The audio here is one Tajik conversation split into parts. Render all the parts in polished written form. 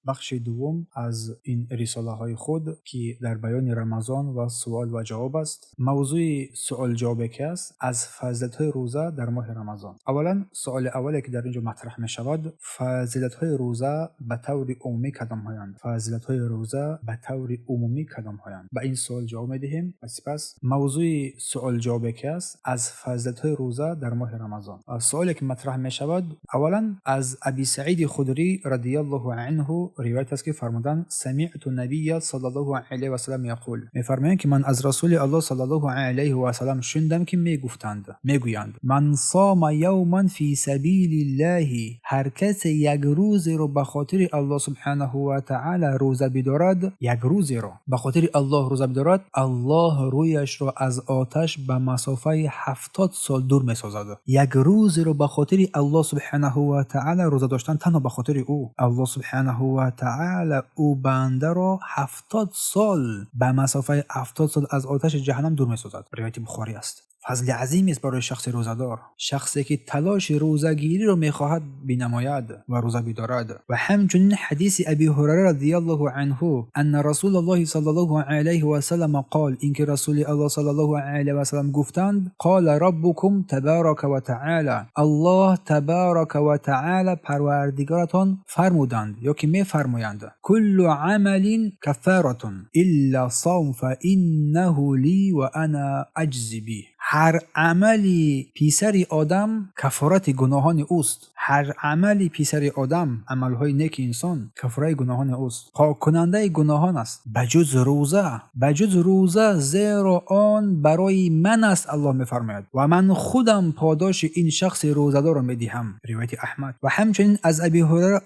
Бахши дуввум аз ин рисолаҳои худ, ки дар баёни Рамазон ва суол ва ҷавоб аст. Мавзӯи суол-ҷавобе ки аст, аз фазилатҳои рӯза дар моҳи Рамазон. Аввалан, суоли аввале, ки дар ин ҷо матраҳ мешавад: фазилатҳои рӯза ба таври умумӣ кадомҳоянд? Фазилатҳои рӯза ба таври умумӣ кадомҳоянд? Ба ин суол ҷавоб медиҳем ва сипас мавзӯи суол-ҷавобе ки аст, аз фазилатҳои рӯза дар моҳи Рамазон. Суоле ки матраҳ мешавад, аввалан, аз Аби Саиди Худрӣ радиаллоҳу анҳу ривоят аст, ки фармуданд: «Самиъту набия саллаллоҳу алайҳи васаллам яқул», мефармоянд, ки ман аз Расули Аллоҳ саллаллоҳу алайҳи васаллам шунидам, ки мегуфтанд, мегӯянд: «Ман сома явман фи сабилиллаҳи», ҳар касе як рӯзеро ба хотири Аллоҳ субҳанаҳу ва таъала рӯза бидорад, як рӯзеро ба хотири Аллоҳ рӯза бидорад, Аллоҳ рӯяшро аз оташ ба масофаи 70 сол дур месозад. Як рӯзеро ба хотири Аллоҳ субҳанаҳу ва таъала рӯза доштан, танҳо ба хотири ӯ, Аллоҳ субҳанаҳу ва таъала ӯ бандаро 70 сол, ба масофаи 70 сол аз оташи ҷаҳаннам дур месозад. Ривояти Бухорӣ аст. Фазли азимест барои шахси рӯзадор, шахсе ки талоши рӯзагириро мехоҳад бинамояд ва рӯза бидорад. Ва ҳамчунин ҳадиси Аби Ҳурайра радиаллоҳу анҳу: «Анна Расулаллоҳи саллаллоҳу алайҳи васаллама қол», ин ки Расули Аллоҳ саллаллоҳу алайҳи васаллам гуфтанд: «Қола роббукум табарака ва таъала», Аллоҳ табарака ва таъала, Парвардигоратон, фармуданд ё ки мефармоянд: «Куллу амалин каффаратун илла савм, фа иннаҳу ли ва ана аҷзи биҳ». Ҳар амали писари одам каффорати гуноҳони ӯст. Ҳар амали писари одам, амалҳои неки инсон каффораи гуноҳони ӯст, поккунандаи гуноҳон аст, ба ҷуз рӯза, ба ҷуз рӯза, зеро он барои ман аст, Аллоҳ мефармояд, ва ман худам подоши ин шахси рӯзадорро медиҳам. Ривояти Аҳмад. Ва ҳамчунин аз Аби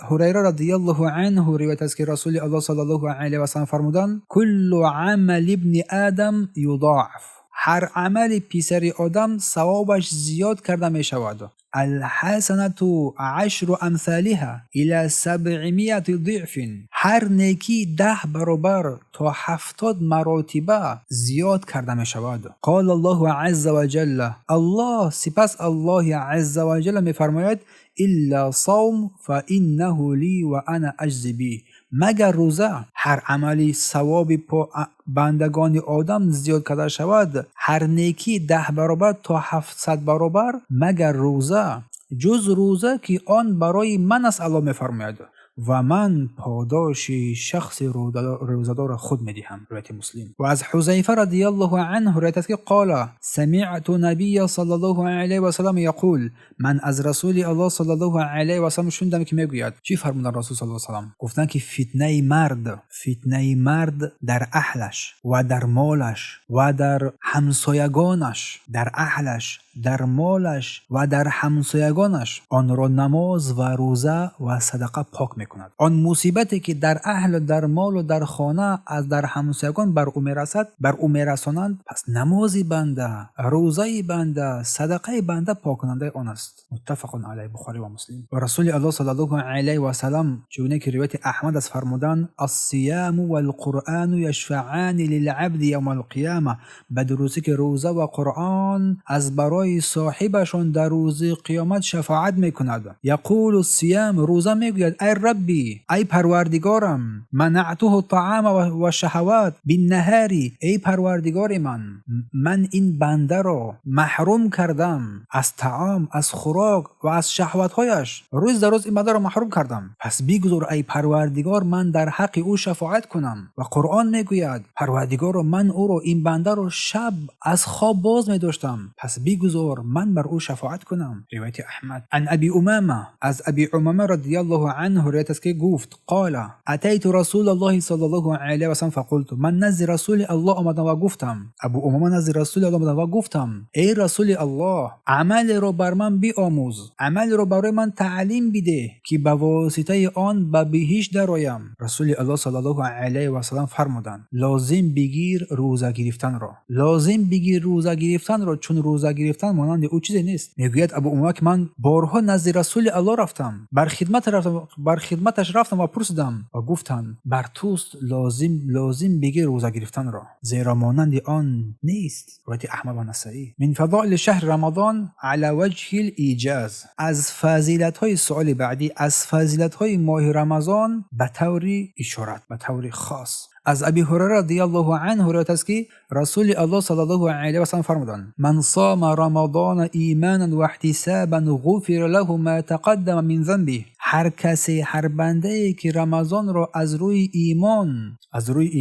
Ҳурайра радиаллоҳу анҳу ривоят аст, ки Расули Аллоҳ саллаллоҳу алайҳи васаллам фармуданд: «Куллу амали ибни адам юзоаф», ҳар амали писари одам савобаш зиёд карда мешавад. «Алҳасанату ашру амсалиҳа ила сабъимияти диъфин», ҳар некӣ 10 баробар то 70 маротиба зиёд карда мешавад. «Қола Аллоҳу азза ва ҷалла», Аллоҳ, сипас Аллоҳи азза ва ҷалла мефармояд: «Илла савм, фа иннаҳу ли ва ана аҷзи биҳ», магар рӯза. Ҳар амали савоби бандагони одам зиёд карда шавад, ҳар некӣ 10 баробар то 700 баробар, магар рӯза, ҷуз рӯза, ки он барои ман аст, Аллоҳ мефармояд, ва ман подоши шахси рӯзадорро худ медиҳам. Ривояти Муслим. Ва аз Ҳузайфа радиаллоҳу анҳу ривоят аст, ки: «Қола самиъту набия саллаллоҳу алайҳи васаллам яқул», ман аз Расули Аллоҳ саллаллоҳу алайҳи васаллам шунидам, ки мегӯяд. Чӣ фармуданд Расул саллаллоҳу васаллам? Гуфтанд, ки фитнаи мард, фитнаи мард дар аҳлаш ва дар молаш ва дар ҳамсоягонаш, дар аҳлаш, дар молаш ва дар ҳамсоягонаш, онро намоз ва рӯза ва садақа пок мекунад. Он мусибате, ки дар аҳлу дар молу дар хона, аз дар ҳамсоягон бар ӯ мерасад, бар ӯ мерасонанд, пас намози банда, рӯзаи банда, садақаи банда поккунандаи он аст. Муттафақун алайҳ, Бухорӣ ва Муслим. Ва Расули Аллоҳ саллаллоҳу алайҳи васаллам, чугуне ки ривояти Аҳмад аст, фармуданд: «Ассияму валқуръану яшфаъани лилабди явма алқияма», ба дурустӣ ки рӯза ва Қуръон аз барои соҳибашон дар рӯзи қиёмат шафоат мекунад. «Яқулу сиям», рӯза мегӯяд: «Ай Рабби, ай Парвардигорам, манаътуҳу таама ва шаҳават биннаҳари», эй Парвардигори ман, ман ин бандаро маҳрум кардам аз таом, аз хӯрок ва аз шаҳватҳояш, рӯз дар рӯз ин бандаро маҳрум кардам, пас бигузор, ай Парвардигор, ман дар ҳаққи ӯ шафоат кунам. Ва Қуръон мегӯяд: «Парвардигоро, ман ӯро, ин бандаро, шаб аз хоб боз медоштам, пас бигузор ман бар ӯ шафоат кунам». Ривояти Аҳмад. Ан Аби Умама, аз Аби Умама радиаллоҳу анҳу ривоят аст, ки гуфт: «Қола атайту Расулаллоҳи саллаллоҳу алайҳи васаллам фақулту», ман назди Расули Аллоҳ омадам ва гуфтам, Абу Умама назди Расули Аллоҳ омадам ва гуфтам: «Эй Расули Аллоҳ, амалеро бар ман биомӯз, амалеро барои ман таълим бидеҳ, ки ба воситаи он ба биҳишт дароям». Расули Аллоҳ саллаллоҳу алайҳи васаллам фармуданд: «Лозим бигир рӯза гирифтанро, лозим бигир рӯза гирифтанро, чун рӯза гирифтан монанди ӯ чизе нест». Мегӯяд Абу Умама, ки ман борҳо назди Расули Аллоҳ рафтам, бар хидмат рафтам, бар Хидматаш рафтам ва пурсидам ва гуфтанд: бар туст лозим бигир рӯза гирифтанро, зеро монанди он нест. Ривояти Аҳмад ва Насаӣ. من فضائل شهر رمضان على وجه الإيجاز. Аз фазилатҳои, суоли баъдӣ, аз фазилатҳои моҳи Рамазон ба таври ишорат, ба таври хос. Аз Аби Ҳурайра радиаллоҳу анҳу ривоят аст, ки Расули Аллоҳ саллаллоҳу алайҳи васаллам фармуданд: من صام رمضان إيمانا واحتسابا غفر له ما تقدم من ذنبه. Ҳар касе, ҳар бандае ки Рамазонро аз рӯи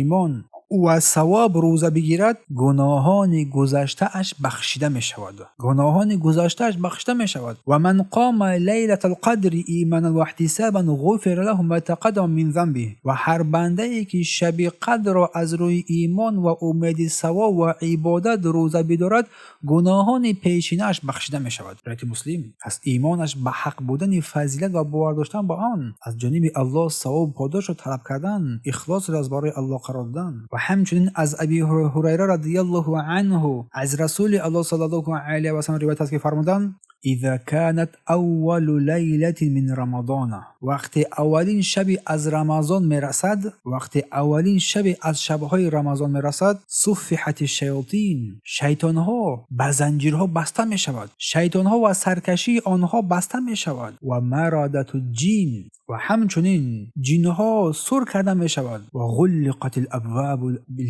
имон ва савоб рӯза бигирад, гуноҳони гузаштааш бахшида мешавад, гуноҳони гузаштааш бахшида мешавад. ومن قام ليلة القدر إيمانا واحتسابا غفر له ما تقدم من ذنبه. Ва ҳар бандае ки шаби қадрро аз рӯи имон ва умеди савоб ва ибодат рӯза бидорад, гуноҳони пешинааш бахшида мешавад. Ривояти Муслим. Пас имонаш ба ҳақ будани фазилат ва бовар доштан ба он, аз ҷониби Аллоҳ савобу подошро талаб кардан, ихлосро аз барои Аллоҳ қарор додан. Ва ҳамчунин аз Аби Ҳурайра радиаллоҳу анҳу аз Расули Аллоҳ саллаллоҳу алайҳи васаллам ривоят аст, ки фармуданд: إذا كانت أول ليلة من رمضان. Вақте аввалин шаби аз Рамазон мерасад, вақте аввалин шаби аз шабҳои Рамазон мерасад, صفدت الشياطين. Шайтонҳо ба занҷирҳо баста мешавад, шайтонҳо ва саркашии онҳо баста мешавад. ومردة الجن. Ва ҳамчунин ҷинҳо сур карда мешавад. وغلقت الأبواب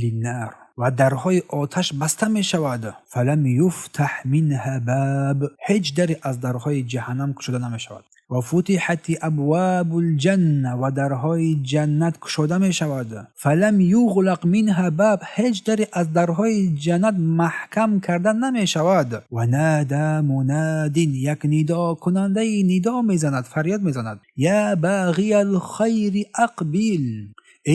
للنار. Ва дарҳои оташ баста мешавад. فلم يفتح منها باب. Ҳеҷ даре аз дарҳои ҷаҳаннам кушода намешавад. وفتحت أبواب الجنة. Ва дарҳои ҷаннат кушода мешавад. فلم يغلق منها باب. Ҳеҷ даре аз дарҳои ҷаннат маҳкам карда намешавад. ونادى مناد. Як нидокунандаи нидо мезанад, фарёд мезанад: يا باغي الخير أقبل.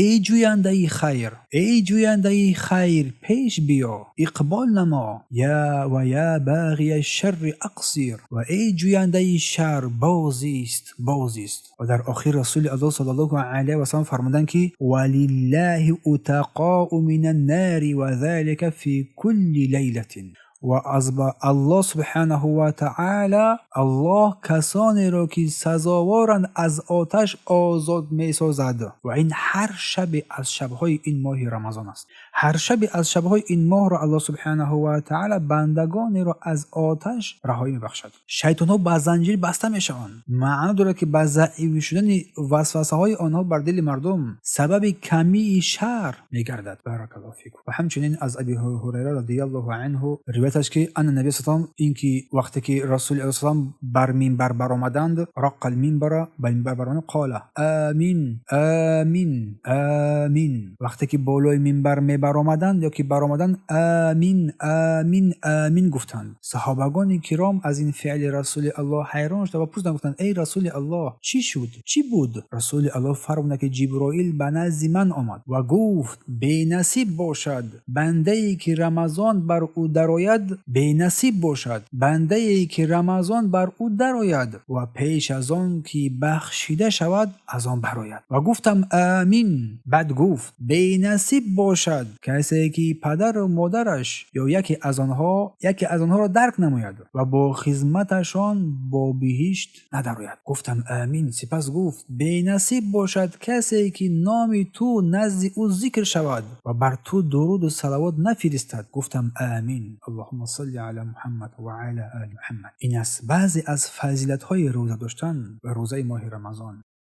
Эй ҷӯяндаи хайр, эй ҷӯяндаи хайр, пеш биё, иқбол намо. Я ويا باغي الشر أقصر. Ва эй ҷӯяндаи шар, бозист, бозист. Ва дар охир Расули Аллоҳ саллаллоҳу алайҳи васаллам фармуданд, ки ولله عتقاء من النار وذلك في كل ليلة. Ва аз Аллоҳ субҳанаҳу ва таъала Аллоҳ касонеро, ки сазоворанд, аз оташ озод месозад ва ин ҳар шабе аз шабҳои ин моҳи Рамазон аст. Ҳар шабе аз шабҳои ин моҳро Аллоҳ субҳанаҳу ва таъала бандагонеро аз оташ раҳоӣ мебахшад. Шайтонҳо ба занҷир баста мешаванд. Маъно дорад, ки ба заиф шудани васвасаҳои онҳо бар дили мардум сабаби камии шар мегардад. Баракаллоҳу фикум. Ва ҳамчунин аз Аби Ҳурайра радиаллоҳу анҳу ривоят аст, ки أن النبي салам, ин ки вақте ки Расули Аллоҳ салам бар минбар баромаданд, رقى المنبر, ба минбар баромаданд, قال: آمين، آمين، آمين. Вақте ки болои минбар мебаромаданд ё ки баромаданд, амин, амин, амин гуфтанд. Саҳобагони киром аз ин феъли Расули Аллоҳ ҳайрон шуда ва пурсиданд, гуфтанд: эй Расули Аллоҳ, чӣ шуд, чӣ буд? Расули Аллоҳ фармуданд, ки Ҷиброил ба назди ман омад ва гуфт: бенасиб бошад бандае, ки Рамазон бар ӯ дарояд, бенасиб бошад бандае, ки Рамазон бар ӯ дарояд ва пеш аз он ки бахшида шавад, аз он барояд. Ва гуфтам: амин. Баъд гуфт: бенасиб бошад касе, ки падару модараш ё яке аз онҳоро дарк намояд ва бо хизматашон бо биҳишт надарояд. Гуфтам: амин. Сипас гуфт: бенасиб бошад касе, ки номи ту назди ӯ зикр шавад ва бар ту дуруду салавот нафиристад. Гуфтам: амин. اللهم صل على محمد وعلى آل محمد. Ин аст баъзе аз фазилатҳои рӯза доштан ва рӯзаи моҳи Рамазон.